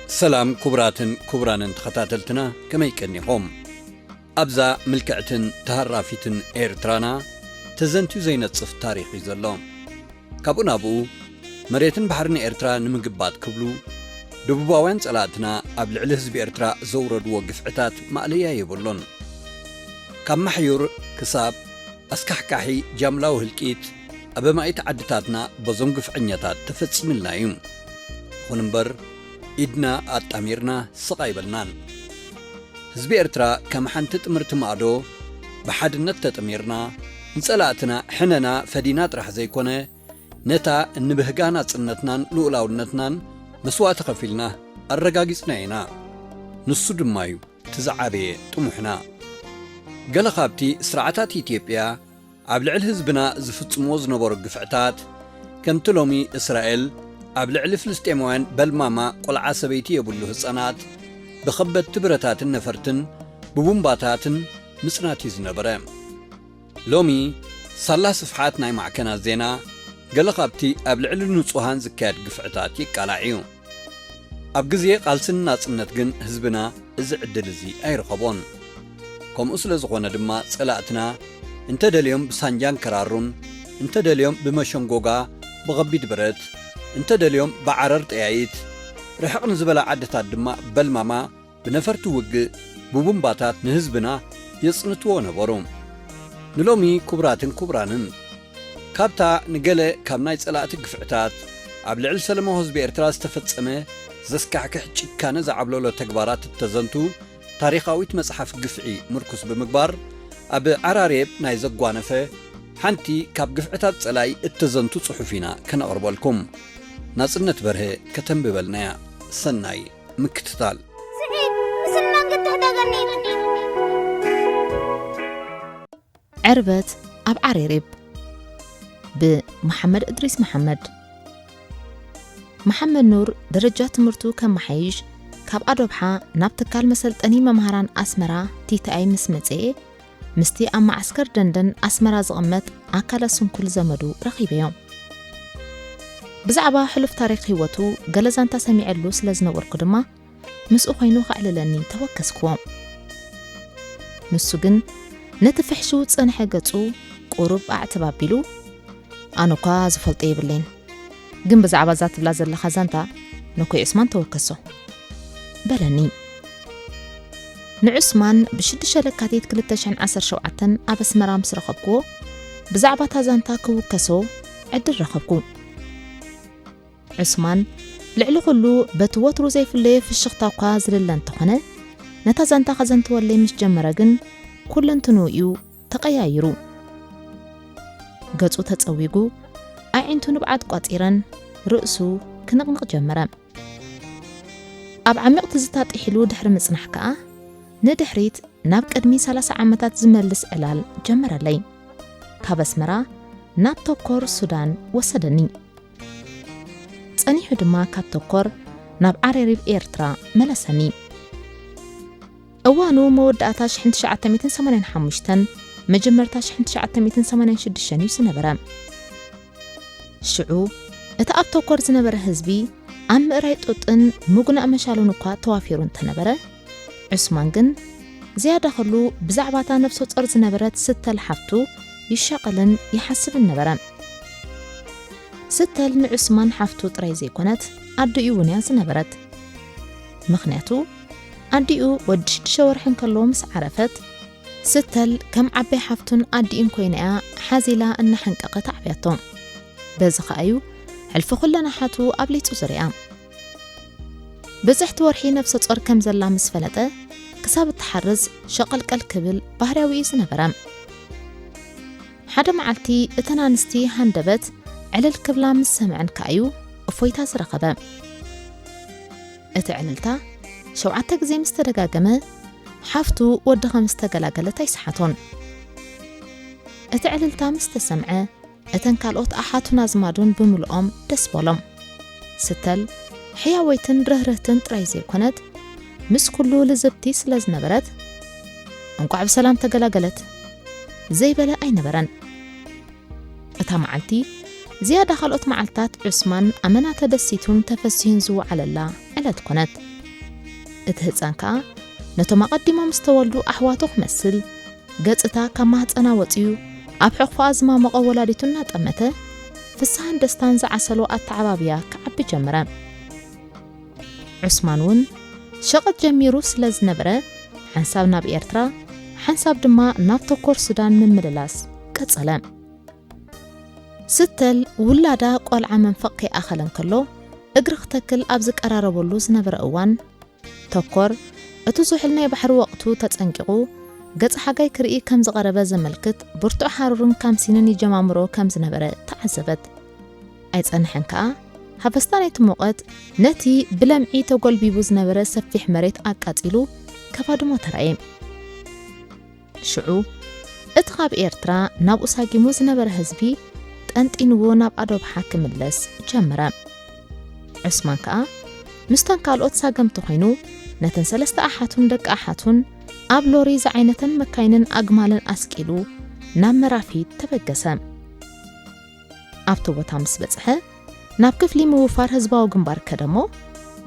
ሰላም ክቡራትን ክቡራንን ተኸታተልትና፣ ከመይ ቀኒኹም? ኣብዛ ምልክዕትን ተሃራፊትን ኤርትራና ተዘንትዩ ዘይነጽፍ ታሪኽ እዩ ዘሎ። ካብኡ ናብኡ መሬትን ባሕርን ኤርትራ ንምግባጥ ክብሉ ደቡባውያን ጸላእትና ኣብ ልዕሊ ህዝቢ ኤርትራ ዘውረድዎ ግፍዕታት ማእለያ የብሉን። ካብ ማሕዩር ክሳብ ኣስካሕካሒ ጃምላዊ ህልቂት ኣብ ኣማኢት ዓድታትና በዞም ግፍዐኛታት ተፈጺምልና እዩ። ይኹን እምበር ኢድና ኣጣሚርና ስቕ ኣይበልናን። ህዝቢ ኤርትራ ከም ሓንቲ ጥምርቲ ማእዶ ብሓድነት ተጠሚርና ንጸላእትና ሕነና ፈዲና ጥራሕ ዘይኮነ ነታ እንብህጋ ናጽነትናን ልኡላውነትናን መስዋእቲ ከፊልና ኣረጋጊጽና ኢና። ንሱ ድማ እዩ እቲ ዝዓበየ ጥሙሕና። ገለ ካብቲ ስርዓታት ኢትዮጵያ ኣብ ልዕሊ ህዝብና ዝፍጽምዎ ዝነበሩ ግፍዕታት፣ ከምቲ ሎሚ እስራኤል ኣብ ልዕሊ ፍልስጤማውያን በልማማ ቆልዓ ሰበይቲ የብሉ ህጻናት ብኸበድቲ ብረታትን ነፈርትን ብቡምባታትን ምጽናት እዩ ዝነበረ። ሎሚ ሳላ ስፍሓት ናይ ማዕከናት ዜና ገለ ካብቲ ኣብ ልዕሊ ንጹሃን ዝካየድ ግፍዕታት ይቃላዕ እዩ። ኣብ ግዜ ቃልስን ናጽነት ግን ህዝብና እዚ ዕድል እዚ ኣይረኸቦን። ከምኡ ስለ ዝኾነ ድማ ጸላእትና እንተ ደልዮም ብሳንጃን ከራሩን፣ እንተ ደልዮም ብመሸንጎጋ ብኸቢድ ብረት፣ እንተ ደልዮም ብዓረር ጠያይት፣ ርሕቕ ንዝበላ ዓድታት ድማ በልማማ ብነፈርቲ ውግእ ብቡምባታት ንህዝብና የጽንትዎ ነበሩ። ንሎሚ ክቡራትን ክቡራንን፣ ካብታ ንገለ ካብ ናይ ጸላእቲ ግፍዕታት ኣብ ልዕሊ ሰለማዊ ህዝቢ ኤርትራ ዝተፈጸመ ዘስካሕክሕ ጭካነ ዝዓብለሎ ተግባራት እተዘንቱ ታሪኻዊት መጽሓፍ ግፍዒ ምርኩስ ብምግባር፣ ኣብ ዓራሬብ ናይ ዘጓነፈ ሓንቲ ካብ ግፍዕታት ጸላኢ እተዘንቱ ጽሑፍ ኢና ከነቕርበልኩም። ናጽነት በርሀ ከተንብበልና እያ። ሰናይ ምክትታል። ስዒድ፣ ምስል መንገዲ ትሕደገኒ። ዕርበት ኣብ ዓሬሪብ ብመሓመድ እድሪስ መሓመድ። መሓመድ ኑር ደረጃ ትምህርቱ ከመሓይሽ ካብ ኣዶብሓ ናብ ትካል መሰልጠኒ መምሃራን ኣስመራ ቲቲኣይ ምስ መጽኤ፣ ምስቲ ኣብ መዓስከር ደንደን ኣስመራ ዝቕመጥ ኣካለ ስንኩል ዘመዱ ረኺበዮ። ብዛዕባ ሕሉፍ ታሪኽ ህይወቱ ገለ ዛንታ ሰሚዐሉ ስለ ዝነበርኩ ድማ፣ ምስኡ ኮይኑ ከዕልለኒ ተወከስክዎ። ንሱ ግን ነቲ ፍሕሽው ዝጸንሐ ገጹ ቁሩብ ኣዕትብ ኣቢሉ፣ "ኣነ እኳ ዝፈልጦ የብለይን፣ ግን ብዛዕባ እዛ ትብላ ዘለኻ ዛንታ ነኮይ ዑስማን ተወከሶ" በለኒ። ንዑስማን ብሽዱሽተ ለካቲት ክልተ ሽሕን ዓሰርተ ሸውዓተን ኣብ ኣስመራ ምስ ረኸብክዎ፣ ብዛዕባ እታ ዛንታ ክውከሶ ዕድል ረኸብኩ። ዑስማን፣ ልዕሊ ኩሉ በቲ ወትሩ ዘይፍለዮ ፍሽኽታ እኳ ዝልለ እንተኾነ፣ ነታ ዛንታ ከዘንትወለይ ምስ ጀመረ ግን፣ ኩለንትንኡ እዩ ተቐያይሩ። ገጹ ተጸዊጉ፣ ኣዒንቱ ንብዓት ቋጺረን፣ ርእሱ ክንቕንቕ ጀመረ። ኣብ ዓሚቕ ትዝታ ጥሒሉ ድሕሪ ምጽናሕ ከኣ፣ ንድሕሪት ናብ ቅድሚ ሰላሳ ዓመታት ዝመልስ ዕላል ጀመረለይ። ካብ ኣስመራ ናብ ተኮር ሱዳን ወሰደኒ። ጸኒሑ ድማ ካብ ተኮር ናብ ዓሬሪብ ኤርትራ መለሰኒ። እዋኑ መወዳእታ ሽሕን ትሽዓተ ሚእትን ሰማንያን ሓሙሽተን መጀመርታ ሽሕን ትሽዓተ ሚእትን ሰማንያን ሽዱሽተን እዩ ዝነበረ። ሽዑ እቲ ኣብ ተኮር ዝነበረ ህዝቢ ኣብ ምእራይ ጡጥን ምጉናእ መሻሉን እኳ ተዋፊሩ እንተነበረ፣ ዑስማን ግን ዝያዳ ኸሉ ብዛዕባታ ነፍሰ ጾር ዝነበረት ስተል ሓፍቱ ይሻቐልን ይሓስብን ነበረ። ስተል ንዑስማን ሓፍቱ ጥራይ ዘይኮነት፣ ኣዲኡ እውን እያ ዝነበረት። ምኽንያቱ፣ ኣዲኡ ወዲ ሽዱሽተ ወርሒ እንከሎ ምስ ዓረፈት፣ ስተል ከም ዓባይ ሓፍቱን ኣዲኡን ኮይና እያ ሓዚላ እናሓንቀቐት ኣዕብያቶ። በዚ ኸኣ እዩ ሕልፊ ኩለን ኣሓቱ ኣብሊጹ ዝሪኣ። ብጽሕቲ ወርሒ ነፍሰ ጾር ከም ዘላ ምስ ፈለጠ፣ ክሳብ እትሓርስ ሸቐልቀል ክብል ባህርያዊ እዩ ዝነበረ። ሓደ መዓልቲ እተን ኣንስቲ ሃንደበት ዕልል ክብላ ምስ ሰምዐን ከኣ እዩ እፎይታ ዝረኸበ። እቲ ዕልልታ ሸውዓተ ግዜ ምስ ተደጋገመ፣ ሓፍቱ ወዲ ከም ዝተገላገለት ኣይሰሓቶን። እቲ ዕልልታ ምስ ተሰምዐ፣ እተን ካልኦት ኣሓቱን ኣዝማዱን ብምልኦም ደስ በሎም። ስተል ሕያወይትን ርህርህትን ጥራይ ዘይኮነት፣ ምስ ኩሉ ልዝብቲ ስለ ዝነበረት፣ "እንቋዕ ብሰላም ተገላገለት" ዘይበለ ኣይነበረን። እታ መዓልቲ፣ ዝያዳ ካልኦት መዓልታት ዑስማን ኣመና ተደሲቱን ተፈሲሁን ዝወዓለላ ዕለት ኮነት። እቲ ህጻን ከኣ ነቶም ኣቐዲሞም ዝተወልዱ ኣሕዋቱ ክመስል፣ ገጽታ ካብ ማህጸና ወጺኡ ኣብ ሕቕፎኣ ዝማመቖ ወላዲቱ እናጠመተ፣ ፍስሃን ደስታን ዝዓሰሎ ኣተዓባብያ ክዓቢ ጀመረ። ዑስማን እውን ሸቐጥ ጀሚሩ ስለ ዝነበረ፣ ሓንሳብ ናብ ኤርትራ፣ ሓንሳብ ድማ ናብ ተኮር ሱዳን ምምልላስ ቀጸለ። ስተል ውላዳ ቆልዓ መንፈቕ ከይኣኸለ እንከሎ፣ እግሪ ክተክል ኣብ ዝቀራረበሉ ዝነበረ እዋን፣ ተኮር፣ እቲ ዝሑል ናይ ባሕሪ ወቕቱ ተጸንቂቑ፣ ገጸ ሓጋይ ክርኢ ከም ዝቐረበ ዘመልክት ብርቱዕ ሃሩርን ካምሲንን ይጀማምሮ ከም ዝነበረ ተዓዘበት። ኣይጸንሐን ከኣ፣ ሃፈስታ ናይቲ ሙቐት ነቲ ብለምዒ ተጎልቢቡ ዝነበረ ሰፊሕ መሬት ኣቃጺሉ ከባድሞ ተራእየ። ሽዑ፣ እቲ ካብ ኤርትራ ናብኡ ሳጊሙ ዝነበረ ህዝቢ ጠንጢንዎ ናብ ኣዶብሓ ክምለስ ጀመረ። ዑስማን ከኣ፣ ምስቶም ካልኦት ሳገምቲ ኮይኑ፣ ነተን ሰለስተ ኣሓቱን ደቂ ኣሓቱን ኣብ ሎሪ ዝዓይነተን መካይንን ኣግማልን ኣስቂሉ ናብ መራፊት ተበገሰ። ኣብቲ ቦታ ምስ በጽሐ፣ ናብ ክፍሊ ምውፋር ህዝባዊ ግንባር ከደሞ፣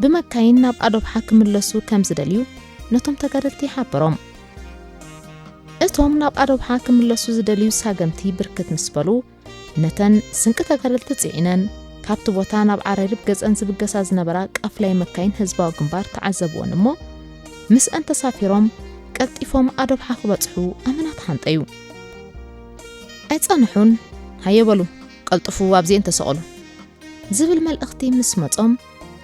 ብመካይን ናብ ኣዶብሓ ክምለሱ ከም ዝደልዩ ነቶም ተጋደልቲ ሓበሮም። እቶም ናብ ኣዶብሓ ክምለሱ ዝደልዩ ሳገምቲ ብርክት ምስ በሉ፣ ነተን ስንቂ ተጋደልቲ ጽዒነን፣ ካብቲ ቦታ ናብ ዓረሪብ ገጸን ዝብገሳ ዝነበራ ቃፍላይ መካይን ህዝባዊ ግንባር ተዓዘብወን እሞ፣ ምስአን ተሳፊሮም ቀልጢፎም ኣዶብሓ ክበጽሑ ኣመና ተሃንጠዩ። ኣይጸንሑን፣ ሃየ በሉ፣ ቀልጥፉ ኣብዚኤን ተሰቐሉ፣ ዝብል መልእኽቲ ምስ መጾም፣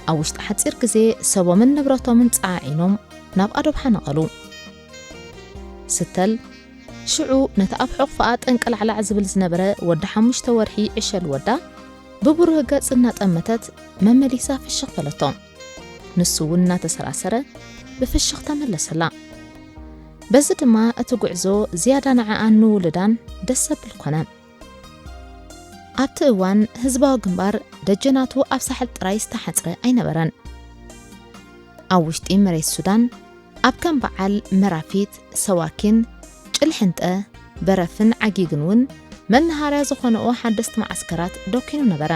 ኣብ ውሽጢ ሓጺር ግዜ ሰቦምን ንብረቶምን ጸዓዒኖም ናብ ኣዶብሓ ነቐሉ። ስተል፣ ሽዑ ነቲ ኣብ ሕቑፋኣ ጠንቀላዕላዕ ዝብል ዝነበረ ወዲ ሓሙሽተ ወርሒ ዕሸል ወዳ ብብሩህ ገጽ እናጠመተት መመሊሳ ፍሽኽ በለቶ። ንሱ እውን እናተሰራሰረ ብፍሽኽታ መለሰላ። በዚ ድማ እቲ ጉዕዞ ዝያዳ ንዓኣን ንውሉዳን ደስ ዘብል ኮነ። ኣብቲ እዋን ህዝባዊ ግንባር ደጀናቱ ኣብ ሳሕል ጥራይ ዝተሓጽረ ኣይነበረን። ኣብ ውሽጢ መሬት ሱዳን፣ ኣብ ከም በዓል መራፊት፣ ሰዋኪን፣ ጭልሕንጠ፣ በረፍን ዓጊግን እውን መነሃርያ ዝኾነኦ ሓደስቲ መዓስከራት ደኪኑ ነበረ።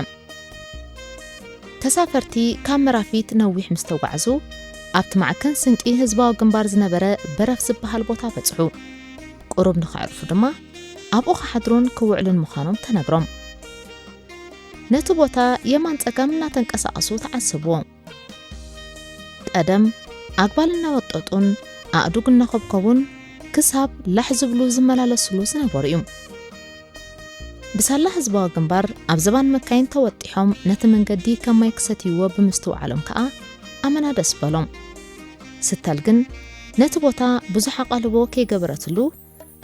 ተሳፈርቲ ካብ መራፊት ነዊሕ ምስ ተጓዕዙ፣ ኣብቲ ማዕከን ስንቂ ህዝባዊ ግንባር ዝነበረ በረፍ ዝበሃል ቦታ በጽሑ። ቁሩብ ንኸዕርፉ ድማ ኣብኡ ክሓድሩን ክውዕሉን ምዃኖም ተነግሮም። ነቲ ቦታ የማን ጸጋም እናተንቀሳቐሱ ተዓዘብዎ። ቀደም ኣግባል እናወጠጡን ኣእዱግ እናኾብኮቡን ክሳብ ላሕ ዝብሉ ዝመላለስሉ ዝነበሩ እዩ። ብሳላ ህዝባዊ ግንባር ኣብ ዝባን መካይን ተወጢሖም ነቲ መንገዲ ከም ማይ ክሰትይዎ ብምስትውዓሎም ከኣ ኣመና ደስ በሎም። ስተል ግን ነቲ ቦታ ብዙሕ ኣቓልቦ ከይገበረትሉ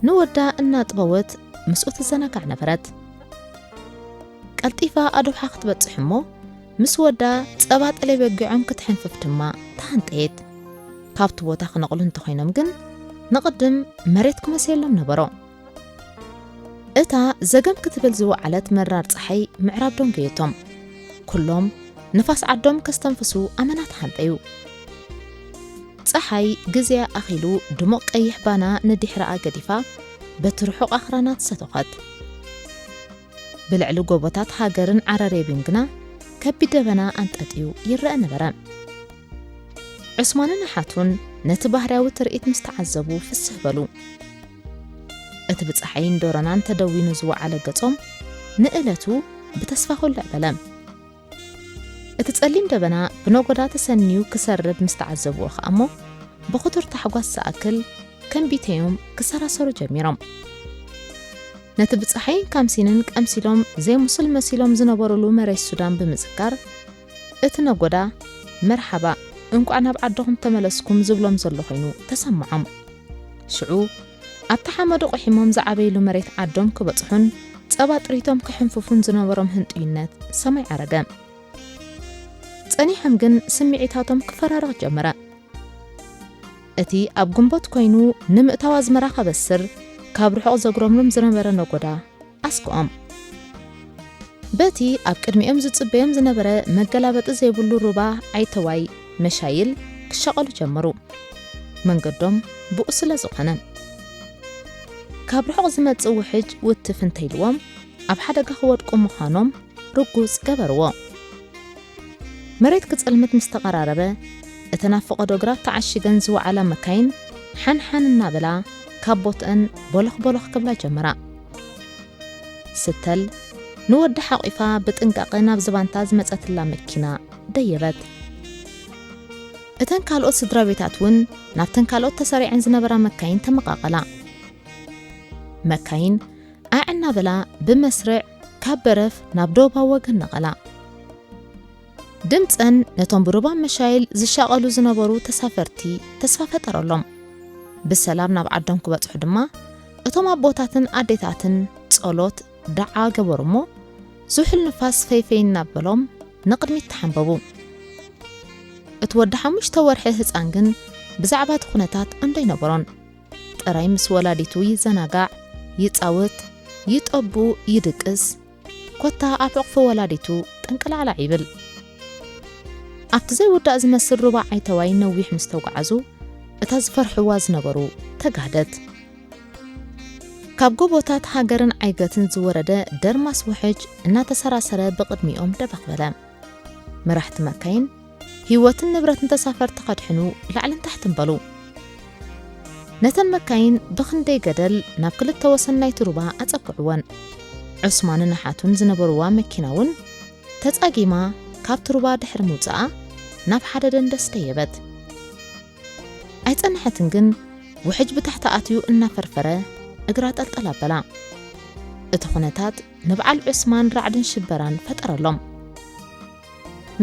ንወዳ እናጥበወት ምስኡ ትዘናጋዕ ነበረት። ቀልጢፋ ኣዶብሓ ክትበጽሕ እሞ ምስ ወዳ ጸባ ጠለይ በጊዖም ክትሕንፍፍ ድማ ተሃንጠየት። ካብቲ ቦታ ክነቕሉ እንተኾይኖም ግን ንቕድም መሬት ክመሰየሎም ነበሮ። እታ ዘገም ክትብል ዝወዓለት መራር ጸሓይ ምዕራብ ደንጎየቶም። ኩሎም ንፋስ ዓዶም ከስተንፍሱ ኣመና ተሃንጠዩ። ጸሓይ ግዜኣ ኣኺሉ ድሙቕ ቀይሕ ባና ንድሕረኣ ገዲፋ በቲ ርሑቕ ኣኽራናት ሰተኾት። ብልዕሊ ጎቦታት ሃገርን ዓረሬብን ግና ከቢድ ደበና ኣንጠጥዩ ይረአ ነበረ። ዑስማንን ኣሓቱን ነቲ ባህርያዊ ትርኢት ምስ ተዓዘቡ ፍስህ በሉ። እቲ ብጸሓይን ዶሮናን ተደዊኑ ዝወዓለ ገጾም ንእለቱ ብተስፋ ኮልዕ በለ። እቲ ጸሊም ደበና ብነጎዳ ተሰንዩ ክሰርብ ምስ ተዓዘብዎ ከኣ እሞ፣ ብኽቱር ታሕጓስ ዝኣክል ከንቢተዮም ክሰራሰሩ ጀሚሮም። ነቲ ብጸሓይን ካምሲንን ቀምሲሎም ዘይምሱል መሲሎም ዝነበሩሉ መሬት ሱዳን ብምዝካር፣ እቲ ነጎዳ፣ "መርሓባ፣ እንቋዕ ናብ ዓድኹም ተመለስኩም" ዝብሎም ዘሎ ኮይኑ ተሰምዖም። ሽዑ፣ ኣብቲ ሓመዱ ቁሒሞም ዝዓበይሉ መሬት ዓዶም ክበጽሑን ጸባ ጥሪቶም ክሕንፍፉን ዝነበሮም ህንጡይነት ሰማይ ዓረገ። ጸኒሖም ግን ስምዒታቶም ክፈራረቕ ጀመረ። እቲ ኣብ ግንቦት ኮይኑ ንምእታው ኣዝመራ ከበስር ካብ ርሑቕ ዘጉረምርም ዝነበረ ነጎዳ ኣስክኦም። በቲ ኣብ ቅድሚኦም ዝጽበዮም ዝነበረ መገላበጢ ዘይብሉ ሩባ ዓይተዋይ መሻይል ክሻቐሉ ጀመሩ። መንገዶም ብኡ ስለ ዝኾነ። ካብ ርሑቕ ዝመጽእ ውሕጅ ውትፍ እንተኢልዎም ኣብ ሓደጋ ክወድቁ ምዃኖም ርጉጽ ገበርዎ። መሬት ክጸልምት ምስ ተቐራረበ፣ እተን ኣብ ፈቐዶ ግራብ ተዓሺገን ዝወዓላ መካይን ሓንሓን እናበላ ካብ ቦትአን ቦለኽ ቦለኽ ክብላ ጀመራ። ስተል ንወዳ ሓቒፋ ብጥንቃቐ ናብ ዝባንታ ዝመጸትላ መኪና ደየበት። እተን ካልኦት ስድራ ቤታት እውን ናብተን ካልኦት ተሰሪዐን ዝነበራ መካይን ተመቓቐላ። መካይን ኣዕ እናበላ ብመስርዕ ካብ በረፍ ናብ ዶባዊ ወገን ነቐላ። ድምፀን ነቶም ብሩባ መሻይል ዝሻቐሉ ዝነበሩ ተሳፈርቲ ተስፋ ፈጠረሎም። ብሰላም ናብ ዓዶም ክበጽሑ ድማ እቶም ኣቦታትን ኣዴታትን ጸሎት ደዓ ገበሩ እሞ ዝሑል ንፋስ ፈይፈይ እናበሎም ንቕድሚት ተሓንበቡ። እቲ ወዲ ሓሙሽተ ወርሒ ህፃን ግን ብዛዕባ እቲ ኩነታት እምዶ ኣይነበሮን። ጥራይ ምስ ወላዲቱ ይዘናጋዕ፣ ይጻወት፣ ይጠቡ፣ ይድቅስ፣ ኮታ ኣብ ሕቕፊ ወላዲቱ ጥንቅላዕላዕ ይብል። ኣብቲ ዘይውዳእ ዝመስል ሩባ ዓይተዋይ ነዊሕ ምስ ተጓዓዙ፣ እታ ዝፈርሕዋ ዝነበሩ ተጋህደት። ካብ ጎቦታት ሃገርን ዓይገትን ዝወረደ ደርማስ ውሕጅ እናተሰራሰረ ብቕድሚኦም ደበኽ በለ። መራሕቲ መካይን ህይወትን ንብረትን ተሳፈርቲ ከድሕኑ ላዕልን ታሕትን በሉ። ነተን መካይን ብኽንደይ ገደል ናብ ክልተ ወሰን ናይቲ ሩባ ኣጸግዕወን። ዑስማንን ኣሓቱን ዝነበርዋ መኪና እውን ተጻጊማ ካብቲ ሩባ ድሕሪ ምውጻኣ ናብ ሓደ ደንደስ ደየበት። ኣይጸንሐትን ግን ውሕጅ ብታሕቲ ኣትዩ እናፈርፈረ እግራ ጠልጠል ኣበላ። እቲ ኩነታት ንበዓል ዑስማን ራዕድን ሽበራን ፈጠረሎም።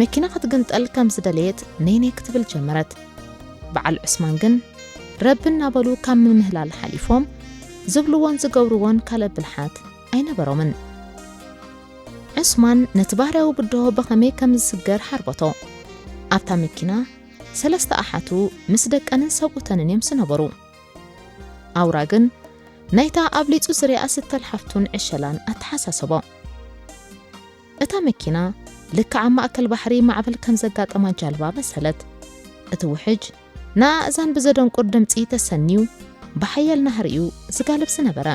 መኪና ክትግንጠል ከም ዝደለየት ነይነይ ክትብል ጀመረት። በዓል ዑስማን ግን ረቢ እናበሉ ካብ ምምህላል ሓሊፎም ዝብልዎን ዝገብርዎን ካልእ ብልሓት ኣይነበሮምን። ዑስማን ነቲ ባህርያዊ ብድሆ ብኸመይ ከም ዝስገር ሓርበቶ። ኣብታ መኪና ሰለስተ ኣሓቱ ምስ ደቀንን ሰብኡተንን እዮም ዝነበሩ። ኣውራ ግን ናይታ ኣብሊጹ ዝሪኣ ስተል ሓፍቱን ዕሸላን ኣተሓሳሰቦ። እታ መኪና ልክዕ ኣብ ማእከል ባሕሪ ማዕበል ከም ዘጋጠማ ጃልባ መሰለት። እቲ ውሕጅ ንኣእዛን ብዘደንቁር ድምጺ ተሰንዩ ብሓያል ናህሪ'ዩ ዝጋልብ ዝነበረ።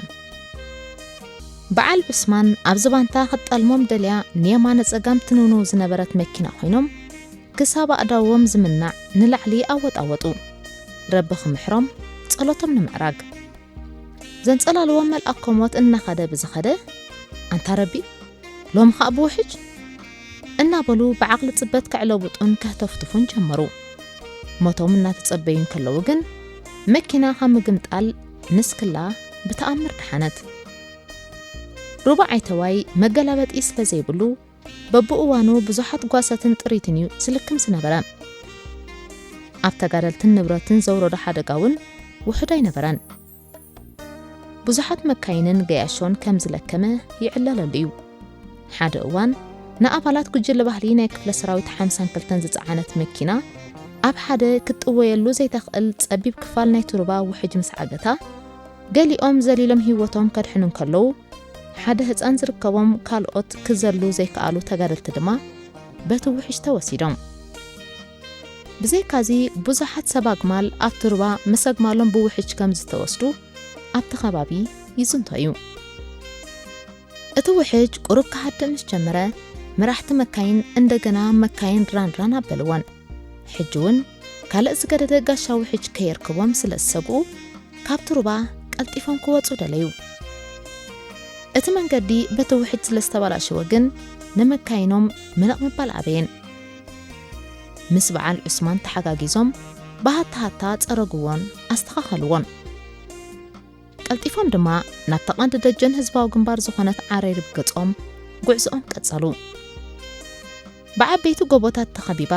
በዓል ዑስማን ኣብ ዝባንታ ክትጠልሞም ደልያ ንየማነ ጸጋም ትንውንው ዝነበረት መኪና ኮይኖም፣ ክሳብ ኣእዳዎም ዝምናዕ ንላዕሊ ኣወጣወጡ። ረቢ ክምሕሮም ጸሎቶም ንምዕራግ። ዘንጸላልዎም መልኣከ ሞት እናኸደ ብዝኸደ፣ ኣንታ ረቢ፣ ሎም ኸኣ ብውሕጅ እናበሉ ብዓቕሊ ጽበት ከዕለቡጡን ከህተፍትፉን ጀመሩ። ሞቶም እናተጸበዩ እንከለዉ ግን፣ መኪና ካብ ምግምጣል ንስክላ ብተኣምር ደሓነት። ሩባ ዓይተዋይ መገላበጢ ስለ ዘይብሉ፣ በብእዋኑ ብዙሓት ጓሳትን ጥሪትን እዩ ዝልክም ዝነበረ። ኣብ ተጋደልትን ንብረትን ዘውረዶ ሓደጋ እውን ውሑድ ኣይነበረን። ብዙሓት መካይንን ገያሾን ከም ዝለከመ ይዕለለሉ እዩ። ሓደ እዋን ንኣባላት ጉጅለ ባህሊ ናይ ክፍለ ሰራዊት ሓምሳን ክልተን ዝጸዓነት መኪና ኣብ ሓደ ክትጥወየሉ ዘይተኽእል ጸቢብ ክፋል ናይቲ ሩባ ውሕጅ ምስ ዓገታ፣ ገሊኦም ዘሊሎም ህይወቶም ከድሕኑ እንከለዉ፣ ሓደ ህጻን ዝርከቦም ካልኦት ክዘሉ ዘይከኣሉ ተጋደልቲ ድማ በቲ ውሕጅ ተወሲዶም። ብዘይካዚ ብዙሓት ሰብ ኣግማል ኣብቲ ሩባ ምስ ኣግማሎም ብውሕጅ ከም ዝተወስዱ ኣብቲ ከባቢ ይዝንቶ እዩ። እቲ ውሕጅ ቁሩብ ክሃድእ ምስ ጀመረ፣ መራሕቲ መካይን እንደገና መካይን ራን ራን ኣበልወን። ሕጂ እውን ካልእ ዝገደደ ጋሻ ውሕጅ ከየርክቦም ስለ ዝሰግኡ፣ ካብቲ ሩባ ቀልጢፎም ክወጹ ደለዩ። እቲ መንገዲ በቲ ውሕጅ ስለ ዝተበላሸወ ግን፣ ንመካይኖም ምንቕ ምባል ኣበየን። ምስ በዓል ዑስማን ተሓጋጊዞም፣ ብሃታ ሃታ ጸረግዎን ኣስተኻኸልዎን። ቀልጢፎም ድማ ናብታ ቀንዲ ደጀን ህዝባዊ ግንባር ዝኾነት ዓረሪብ ገጾም ጉዕዞኦም ቀጸሉ። ብዓበይቲ ጎቦታት ተኸቢባ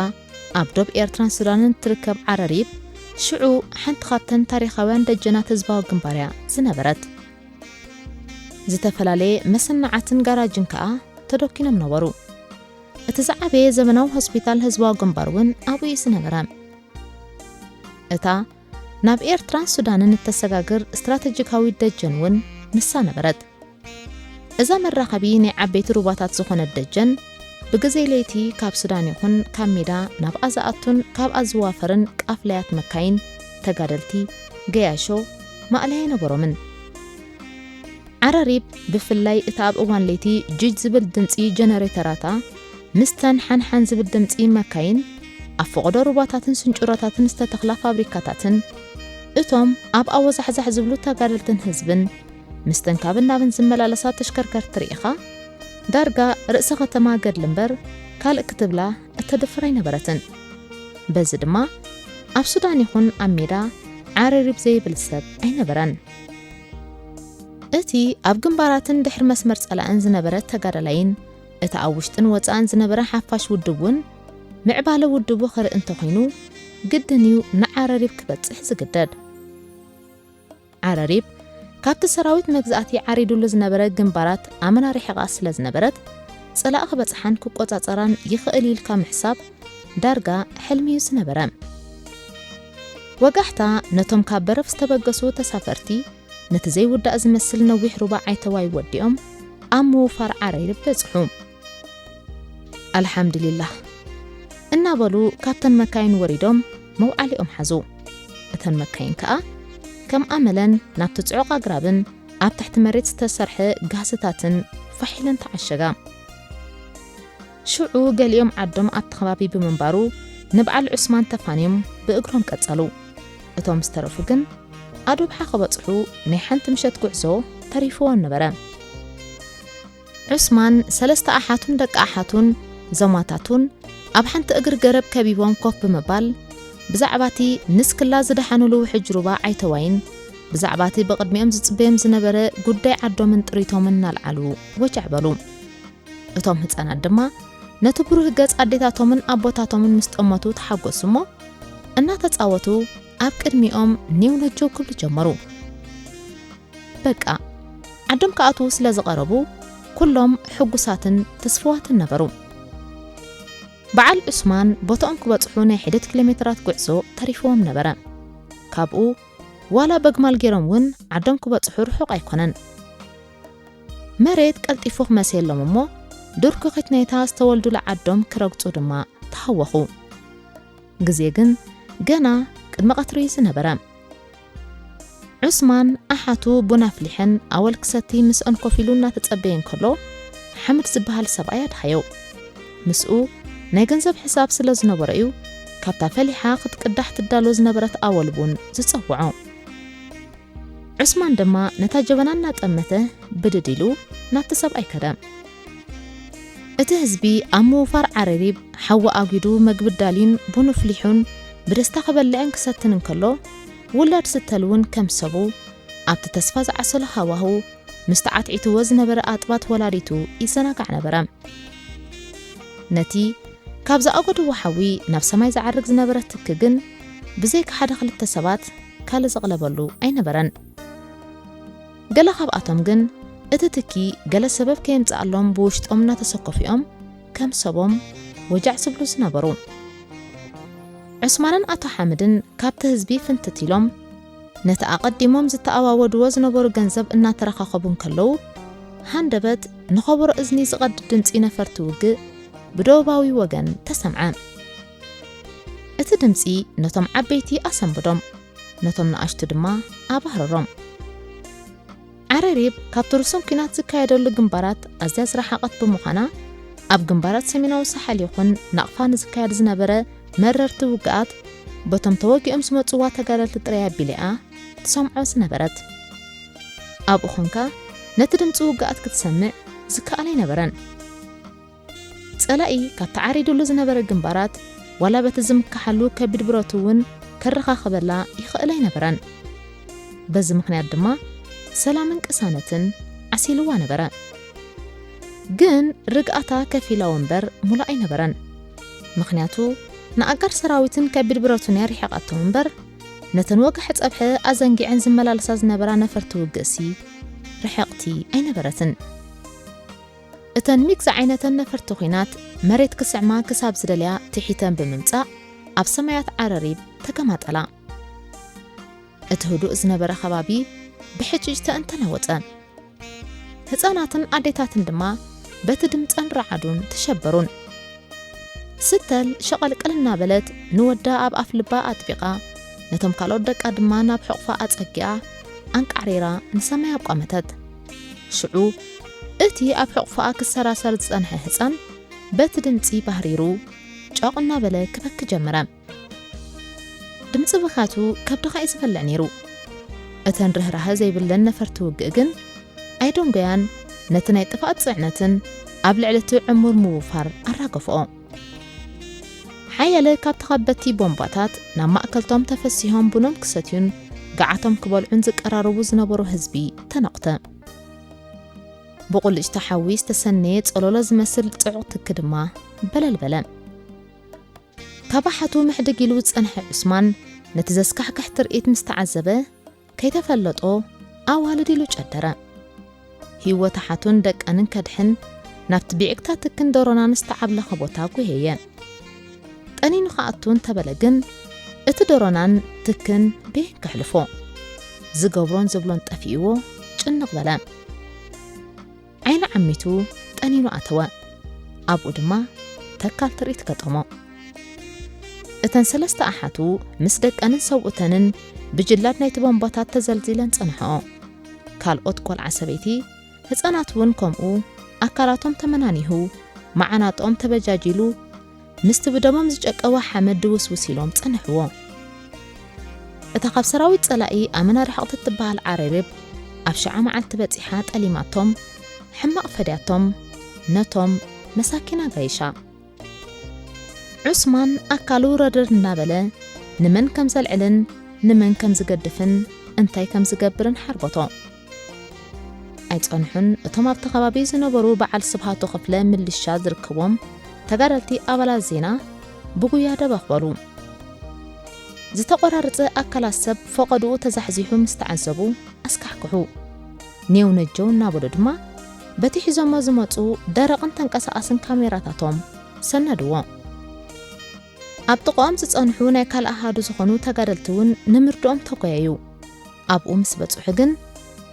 ኣብ ዶብ ኤርትራን ሱዳንን እትርከብ ዓረሪብ፣ ሽዑ ሓንቲ ካብተን ታሪኻውያን ደጀናት ህዝባዊ ግንባር እያ ዝነበረት። ዝተፈላለየ መሰናዓትን ጋራጅን ከኣ ተደኪኖም ነበሩ። እቲ ዝዓበየ ዘመናዊ ሆስፒታል ህዝባዊ ግንባር እውን ኣብኡ እዩ ዝነበረ። እታ ናብ ኤርትራን ሱዳንን እተሰጋግር ስትራተጂካዊት ደጀን እውን ንሳ ነበረት። እዛ መራኸቢ ናይ ዓበይቲ ሩባታት ዝኾነት ደጀን፣ ብግዜ ለይቲ ካብ ሱዳን ይኹን ካብ ሜዳ ናብኣ ዝኣቱን ካብኣ ዝዋፈርን ቃፍላያት መካይን፣ ተጋደልቲ፣ ገያሾ፣ ማእለያ ኣይነበሮምን። ዓረሪብ፣ ብፍላይ እታ ኣብ እዋን ለይቲ ጅጅ ዝብል ድምጺ ጀነሬተራታ ምስተን ሓንሓን ዝብል ድምጺ መካይን፣ ኣብ ፈቐዶ ሩባታትን ስንጭሮታትን ዝተተኽላ ፋብሪካታትን እቶም ኣብ ኣወዛሕዛሕ ዝብሉ ተጋደልትን ህዝብን ምስትንካብን ናብን ዝመላለሳ ተሽከርከርቲ ርኢኻ፣ ዳርጋ ርእሰ ከተማ ገድሊ እምበር ካልእ ክትብላ እተደፍር ኣይነበረትን። በዚ ድማ ኣብ ሱዳን ይኹን ኣብ ሜዳ ዓረሪብ ዘይብል ሰብ ኣይነበረን። እቲ ኣብ ግንባራትን ድሕሪ መስመር ጸላእን ዝነበረ ተጋዳላይን እቲ ኣብ ውሽጥን ወጻእን ዝነበረ ሓፋሽ ውድብ እውን ምዕባለ ውድቡ ክርኢ እንተኾይኑ ግድን እዩ ንዓረሪብ ክበጽሕ ዝግደድ። ዓረሪብ ካብቲ ሰራዊት መግዛእቲ ዓሪዱሉ ዝነበረ ግንባራት ኣመና ርሒቓ ስለ ዝነበረት ጸላኢ ክበጽሓን ክቆጻጸራን ይኽእል ኢልካ ምሕሳብ ዳርጋ ሕልሚ እዩ ዝነበረ። ወጋሕታ ነቶም ካብ በረፍ ዝተበገሱ ተሳፈርቲ ነቲ ዘይውዳእ ዝመስል ነዊሕ ሩባ ዓይተዋይ ወዲኦም ኣብ ምውፋር ዓረሪብ በጽሑ። ኣልሓምዱሊላህ እናበሉ ካብተን መካይን ወሪዶም መውዓሊኦም ሓዙ። እተን መካይን ከኣ ከም ኣመለን ናብቲ ጽዑቕ ኣግራብን ኣብ ትሕቲ መሬት ዝተሰርሐ ጋህስታትን ፋሕ ኢለን ተዓሸጋ። ሽዑ ገሊኦም ዓዶም ኣብቲ ከባቢ ብምንባሩ ንበዓል ዑስማን ተፋንዮም ብእግሮም ቀጸሉ። እቶም ዝተረፉ ግን ኣዶብሓ ክበጽሑ ናይ ሓንቲ ምሸት ጉዕዞ ተሪፍዎም ነበረ። ዑስማን ሰለስተ ኣሓቱን ደቂ ኣሓቱን ዘማታቱን ኣብ ሓንቲ እግሪ ገረብ ከቢቦም ኮፍ ብምባል ብዛዕባቲ ንስክላ ዝደሓኑሉ ውሕጅ ሩባ ዓይተዋይን ብዛዕባቲ ብቕድሚኦም ዝጽበዮም ዝነበረ ጉዳይ ዓዶምን ጥሪቶምን እናልዓሉ ወጃዕ በሉ። እቶም ህጻናት ድማ ነቲ ብሩህ ገጽ ኣዴታቶምን ኣቦታቶምን ምስ ጠመቱ ተሓጎሱ እሞ እናተጻወቱ ኣብ ቅድሚኦም ኔው ነጀው ክብሉ ጀመሩ። በቃ ዓዶም ክኣትዉ ስለ ዝቐረቡ ኩሎም ሕጉሳትን ትስፍዋትን ነበሩ። በዓል ዑስማን ቦታኦም ክበጽሑ ናይ ሒደት ኪሎ ሜትራት ጉዕዞ ተሪፍዎም ነበረ። ካብኡ ዋላ በግማል ገይሮም እውን ዓዶም ክበጽሑ ርሑቕ ኣይኮነን። መሬት ቀልጢፉ ክመሰየሎም እሞ ዱር ክኺት ናይታ ዝተወልዱላ ዓዶም ክረግጹ ድማ ተሃወኹ። ግዜ ግን ገና ቅድሚ ቀትሪ ዝነበረ። ዑስማን ኣሓቱ ቡን ኣፍሊሐን ኣወል ክሰቲ ምስአን ኮፍ ኢሉ እናተጸበየ እንከሎ ሓምድ ዝበሃል ሰብኣይ ኣድሃዮ። ምስኡ ናይ ገንዘብ ሕሳብ ስለ ዝነበሮ እዩ ካብታ ፈሊሓ ክትቅዳሕ ትዳሎ ዝነበረት ኣወል ቡን ዝጸውዖ። ዑስማን ድማ ነታ ጀበና እናጠመተ ብድድ ኢሉ ናብቲ ሰብኣይ ከደ። እቲ ህዝቢ ኣብ ምውፋር ዓረሪብ ሓዊ ኣጒዱ መግቢ ዳልዩን ቡን ኣፍሊሑን ብደስታ ክበልዕን ክሰትን እንከሎ ውላድ ስተል እውን ከም ሰቡ ኣብቲ ተስፋ ዝዓሰሎ ሃዋሁ ምስ ተዓትዒትዎ ዝነበረ ኣጥባት ወላዲቱ ይዘናጋዕ ነበረ። ነቲ ካብ ዝኣጎድዎ ሓዊ ናብ ሰማይ ዝዓርግ ዝነበረ ትኪ ግን ብዘይካ ሓደ ክልተ ሰባት ካልእ ዘቕለበሉ ኣይነበረን። ገለ ካብኣቶም ግን እቲ ትኪ ገለ ሰበብ ከየምጽኣሎም ብውሽጦም እናተሰከፉ እዮም ከም ሰቦም ወጃዕ ዝብሉ ዝነበሩ። ዑስማንን ኣቶ ሓምድን ካብቲ ህዝቢ ፍንትት ኢሎም ነቲ ኣቐዲሞም ዝተኣዋወድዎ ዝነበሩ ገንዘብ እናተረኻኸቡ እንከለዉ ሃንደበት ንኸበሮ እዝኒ ዝቐድድ ድምጺ ነፈርቲ ውግእ ብደቡባዊ ወገን ተሰምዐ። እቲ ድምጺ ነቶም ዓበይቲ ኣሰንበዶም፣ ነቶም ንኣሽቱ ድማ ኣባህረሮም። ዓረሪብ ካብቲ ርሱን ኲናት ዝካየደሉ ግንባራት ኣዝያ ዝረሓቐት ብምዃና ኣብ ግንባራት ሰሜናዊ ሳሕል ይኹን ናቕፋ ንዝካየድ ዝነበረ መረርቲ ውግኣት በቶም ተወጊኦም ዝመጽዋ ተጋደልቲ ጥራይ ኣቢላ እያ ትሰምዖ ዝነበረት። ኣብኡ ኾንካ ነቲ ድምጺ ውግኣት ክትሰምዕ ዝከኣል ኣይነበረን። ጸላኢ ካብ ተዓሪዱሉ ዝነበረ ግንባራት ዋላ በቲ ዝምክሓሉ ከቢድ ብረቱ እውን ከረኻኽበላ ይኽእል ኣይነበረን። በዚ ምኽንያት ድማ ሰላምን ቅሳነትን ዓሲልዋ ነበረ። ግን ርግኣታ ከፊላዊ እምበር ሙሉእ ኣይነበረን። ምኽንያቱ ንኣጋር ሰራዊትን ከቢድ ብረቱን እያ ርሒቓቶም እምበር ነተን ወጋሕ ጸብሐ ኣዘንጊዐን ዝመላለሳ ዝነበራ ነፈርቲ ውግእሲ ርሕቕቲ ኣይነበረትን። እተን ሚግ ዝዓይነተን ነፈርቲ ኲናት መሬት ክስዕማ ክሳብ ዝደልያ ትሒተን ብምምጻእ ኣብ ሰማያት ዓረሪብ ተገማጠላ። እቲ ህዱእ ዝነበረ ከባቢ ብሕጭጭተን ተናወጸ። ህጻናትን ኣዴታትን ድማ በቲ ድምጸን ረዓዱን ተሸበሩን። ስተል ሸቐልቀል እናበለት ንወዳ ኣብ ኣፍ ልባ ኣጥቢቓ ነቶም ካልኦት ደቃ ድማ ናብ ሕቑፋ ኣጸጊኣ ኣንቃዕሪራ ንሰማይ ኣቋመተት። ሽዑ እቲ ኣብ ሕቑፋኣ ክሰራሰር ዝጸንሐ ህጻን በቲ ድምጺ ባህሪሩ ጫቕ እናበለ ክበኪ ጀመረ። ድምፂ ብኻቱ ከብድኻ እዩ ዝበልዕ ነይሩ። እተን ርህራሀ ዘይብለን ነፈርቲ ውግእ ግን ኣይደንጎያን፣ ነቲ ናይ ጥፍኣት ፅዕነትን ኣብ ልዕሊ እቲ ዕሙር ምውፋር ኣራገፍኦ። ሓያለ ካብ ተኸበቲ ቦምባታት ናብ ማእከልቶም ተፈሲሆም ቡኖም ክሰትዩን ገዓቶም ክበልዑን ዝቀራረቡ ዝነበሩ ህዝቢ ተነቑተ። ብቑልጭታ ሓዊ ዝተሰነየ ጸሎሎ ዝመስል ጽዑቕ ትኪ ድማ በለል በለ። ካብ ኣሓቱ ምሕድግ ኢሉ ዝጸንሐ ዑስማን ነቲ ዘስካሕክሕ ትርኢት ምስ ተዓዘበ፣ ከይተፈለጦ ኣዋልድ ኢሉ ጨደረ። ህይወት ኣሓቱን ደቀንን ከድሕን ናብቲ ብዒግታ ትክን ዶሮናን ዝተዓብለኸ ቦታ ጒሄየ። ጠኒኑ ክኣቱ እንተበለ ግን፣ እቲ ዶሮናን ትክን በየን ከሕልፎ? ዝገብሮን ዝብሎን ጠፊእዎ ጭንቕ በለ። ዓይኒ ዓሚቱ ጠኒኑ ኣተወ። ኣብኡ ድማ ተካል ትርኢት ገጠሞ። እተን ሰለስተ ኣሓቱ ምስ ደቀንን ሰብኡተንን ብጅላድ ናይቲ ቦምባታት ተዘልዚለን ጸንሐኦ። ካልኦት ቆልዓ ሰበይቲ፣ ህጻናት እውን ከምኡ ኣካላቶም ተመናኒሁ፣ መዓናጥኦም ተበጃጂሉ፣ ምስቲ ብደሞም ዝጨቀወ ሓመድ ድውስውስ ኢሎም ጸንሕዎ። እታ ካብ ሰራዊት ጸላኢ ኣመና ርሕቕቲ እትበሃል ዓሬርብ ኣብ ሽዓ መዓልቲ በጺሓ ጠሊማቶም፣ ሕማቕ ፈድያቶም፣ ነቶም መሳኪን ኣጋይሻ። ዑስማን ኣካሉ ረድር እናበለ ንመን ከም ዘልዕልን ንመን ከም ዝገድፍን እንታይ ከም ዝገብርን ሓርበቶ። ኣይጸንሑን፣ እቶም ኣብቲ ከባቢ ዝነበሩ በዓል ስብሃቱ ክፍለ ምልሻ ዝርከቦም ተጋደልቲ ኣባላት ዜና ብጉያ ደበኽ በሉ። ዝተቖራረጸ ኣካላት ሰብ ፈቐድኡ ተዛሕዚሑ ምስ ተዓዘቡ ኣስካሕክሑ። ኔው ነጀው እናበሉ ድማ በቲ ሒዞሞ ዝመጹ ደረቕን ተንቀሳቓስን ካሜራታቶም ሰነድዎ። ኣብ ጥቕኦም ዝጸንሑ ናይ ካልእ ኣሃዱ ዝኾኑ ተጋደልቲ እውን ንምርድኦም ተጎየዩ። ኣብኡ ምስ በጽሑ ግን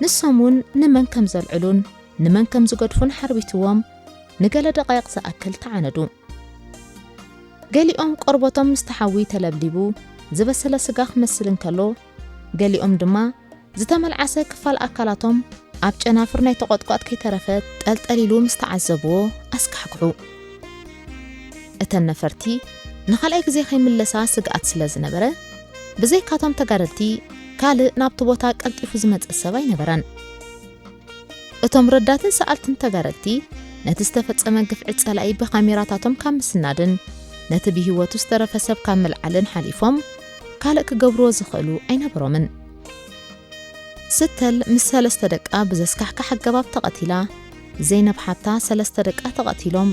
ንሶም እውን ንመን ከም ዘልዕሉን ንመን ከም ዝገድፉን ሓርቢትዎም ንገለ ደቃይቕ ዝኣክል ተዓነዱ። ገሊኦም ቆርበቶም ምስቲ ሓዊ ተለብሊቡ ዝበሰለ ስጋ ክመስል እንከሎ፣ ገሊኦም ድማ ዝተመልዓሰ ክፋል ኣካላቶም ኣብ ጨናፍር ናይ ተቖጥቋጥ ከይተረፈ ጠልጠል ኢሉ ምስ ተዓዘብዎ ኣስካሕክሑ። እተን ነፈርቲ ንኻልኣይ ግዜ ከይምለሳ ስግኣት ስለ ዝነበረ፣ ብዘይካቶም ተጋደልቲ ካልእ ናብቲ ቦታ ቀልጢፉ ዝመጽእ ሰብ ኣይነበረን። እቶም ረዳትን ሰኣልትን ተጋደልቲ ነቲ ዝተፈጸመ ግፍዒ ጸላኢ ብካሜራታቶም ካብ ምስናድን ነቲ ብህይወቱ ዝተረፈ ሰብ ካብ ምልዓልን ሓሊፎም ካልእ ክገብርዎ ዝኽእሉ ኣይነበሮምን። ስተል ምስ ሰለስተ ደቃ ብዘስካሕክሕ ኣገባብ ተቐቲላ፣ ዘይነብ ሓብታ ሰለስተ ደቃ ተቐቲሎም፣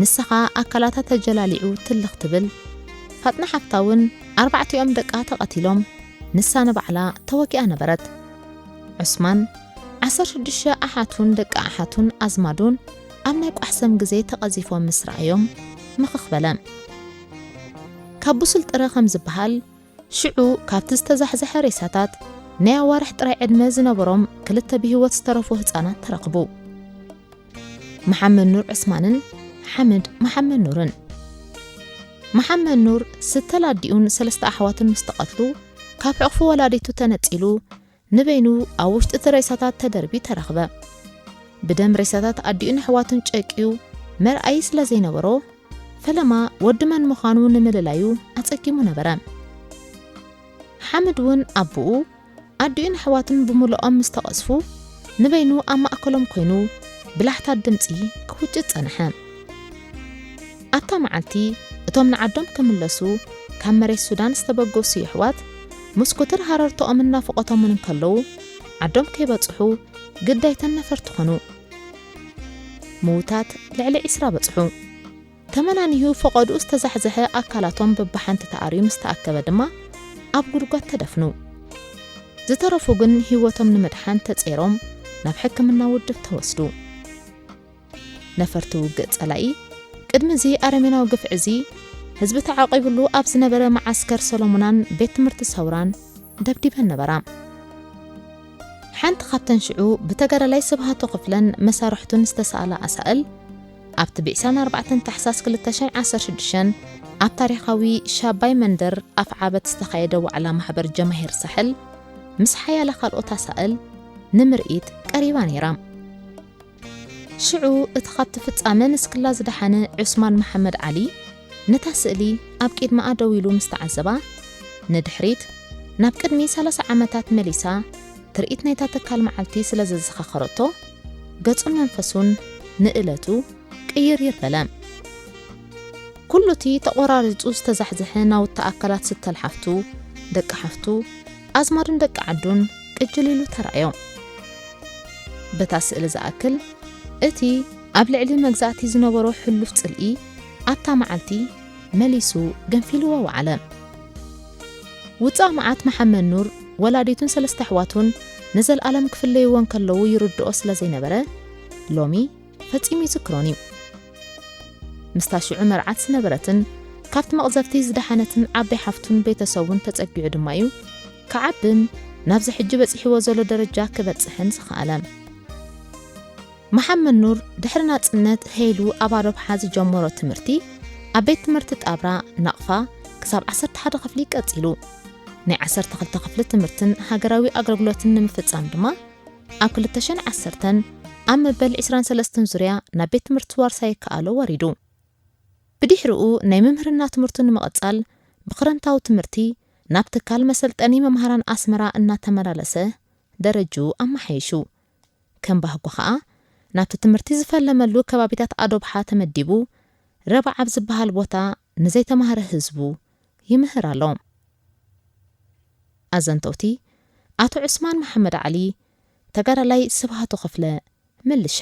ንሳ ኸኣ ኣካላታ ተጀላሊዑ ትልኽ ትብል። ፋጥና ሓፍታ እውን ኣርባዕቲኦም ደቃ ተቐቲሎም፣ ንሳ ንባዕላ ተወጊኣ ነበረት። ዑስማን ዓሰርተ ሽዱሽተ ኣሓቱን ደቂ ኣሓቱን ኣዝማዱን ኣብ ናይ ቋሕሰም ግዜ ተቐዚፎም ምስ ረኣዮም ምኽኽ በለ። ካብ ብሱል ጥረ ከም ዝበሃል፣ ሽዑ ካብቲ ዝተዛሕዘሐ ሬሳታት ናይ ኣዋርሕ ጥራይ ዕድመ ዝነበሮም ክልተ ብህይወት ዝተረፉ ህጻናት ተረኽቡ። መሓመድ ኑር ዑስማንን ሓምድ መሓመድ ኑርን። መሓመድ ኑር ስተል ኣዲኡን ሰለስተ ኣሕዋቱን ምስ ተቐትሉ፣ ካብ ሕቑፊ ወላዲቱ ተነጺሉ ንበይኑ ኣብ ውሽጢ እቲ ሬሳታት ተደርብዩ ተረኽበ። ብደም ሬሳታት ኣዲኡን ኣሕዋቱን ጨቅዩ መርኣዪ ስለ ዘይነበሮ፣ ፈለማ ወዲ መን ምዃኑ ንምልላዩ ኣጸጊሙ ነበረ። ሓምድ እውን ኣቦኡ ኣዲኡን ኣሕዋቱን ብምሉኦም ምስ ተቐዝፉ፣ ንበይኑ ኣብ ማእከሎም ኮይኑ ብላሕታት ድምጺ ክውጭ ጸንሐ። ኣብታ መዓልቲ፣ እቶም ንዓዶም ክምለሱ ካብ መሬት ሱዳን ዝተበገሱ የሕዋት፣ ምስ ኩትር ሃረርቶኦምን ናፍቖቶምን እንከለዉ፣ ዓዶም ከይበጽሑ ግዳይተን ነፈርቲ ኾኑ። ምዉታት ልዕሊ ዒስራ በጽሑ። ተመናኒሁ ፈቐድኡ ዝተዛሕዘሐ ኣካላቶም በብሓንቲ ተኣርዩ ምስ ተኣከበ ድማ ኣብ ጉድጓድ ተደፍኑ። ዝተረፉ ግን ህይወቶም ንምድሓን ተጸይሮም ናብ ሕክምና ውድብ ተወስዱ። ነፈርቲ ውግእ ጸላኢ ቅድሚ እዚ ኣረሜናዊ ግፍዒ እዚ ህዝቢ ተዓቂብሉ ኣብ ዝነበረ መዓስከር ሰሎሙናን ቤት ትምህርቲ ሰውራን ደብዲበን ነበራ። ሓንቲ ካብተን ሽዑ ብተጋዳላይ ስብሃቱ ክፍለን መሳርሕቱን ዝተሳእላ ኣሳእል፣ ኣብቲ ብዒስራን ኣርባዕተን ታሕሳስ ክልተ ሽሕን ዓሰርተ ሽዱሽተን ኣብ ታሪኻዊ ሻባይ መንደር ኣፍዓበት ዝተኻየደ ዋዕላ ማሕበር ጀማሂር ሳሕል ምስ ሓያለ ካልኦት ኣሳእል ንምርኢት ቀሪባ ነይራ። ሽዑ እቲ ካብቲ ፍጻመ ንስክላ ዝደሓነ ዑስማን መሓመድ ዓሊ ነታ ስእሊ ኣብ ቅድመኣ ደው ኢሉ ምስ ተዓዘባ፣ ንድሕሪት ናብ ቅድሚ ሰላሳ ዓመታት መሊሳ ትርኢት ናይታ ትካል መዓልቲ ስለ ዘዘኻኸረቶ፣ ገጹን መንፈሱን ንእለቱ ቅይር ይርበለ። ኩሉ እቲ ተቖራሪጹ ዝተዛሕዘሐ ናውቲ ኣካላት ስተል ሓፍቱ፣ ደቂ ሓፍቱ፣ ኣዝማዱን ደቂ ዓዱን ቅጅል ኢሉ ተራእዮ። በታ ስእሊ ዝኣክል፣ እቲ ኣብ ልዕሊ መግዛእቲ ዝነበሮ ሕሉፍ ጽልኢ ኣብታ መዓልቲ መሊሱ ገንፊልዎ ወዓለ። ውጻእ መዓት መሓመድ ኑር ወላዲቱን ሰለስተ ኣሕዋቱን ንዘልኣለም ክፍለይዎ እንከለዉ ይርድኦ ስለ ዘይነበረ፣ ሎሚ ፈጺሙ ይዝክሮን እዩ። ምስታ ሽዑ መርዓት ዝነበረትን ካብቲ መቕዘፍቲ ዝደሓነትን ዓባይ ሓፍቱን ቤተሰቡን ተጸጊዑ ድማ እዩ ክዓብን ናብዚ ሕጂ በጺሕዎ ዘሎ ደረጃ ክበጽሕን ዝኸኣለ። መሓመድ ኑር ድሕሪ ናጽነት ሄሉ ኣብ ኣዶብሓ ዝጀመሮ ትምህርቲ ኣብ ቤት ትምህርቲ ጣብራ ናቕፋ ክሳብ ዓሰርተ ሓደ ክፍሊ ቀጺሉ። ናይ ዓሰርተ ክልተ ክፍሊ ትምህርትን ሃገራዊ ኣገልግሎትን ንምፍጻም ድማ ኣብ ክልተ ሽሕን ዓሰርተን ኣብ መበል ዕስራን ሰለስተን ዙርያ ናብ ቤት ትምህርቲ ዋርሳይ ከኣሎ ወሪዱ። ብድሕሪኡ ናይ ምምህርና ትምህርቱ ንምቕጻል ብክረምታዊ ትምህርቲ ናብ ትካል መሰልጠኒ መምሃራን ኣስመራ እናተመላለሰ ደረጅኡ ኣመሓይሹ። ከም ባህጉ ኸኣ ናብቲ ትምህርቲ ዝፈለመሉ ከባቢታት ኣዶብሓ ተመዲቡ ረባዕ ኣብ ዝበሃል ቦታ ንዘይተማህረ ህዝቡ ይምህር ኣሎ። ኣዘንተውቲ ኣቶ ዑስማን መሓመድ ዓሊ፣ ተጋዳላይ ስብሃቱ ክፍለ፣ ምልሻ።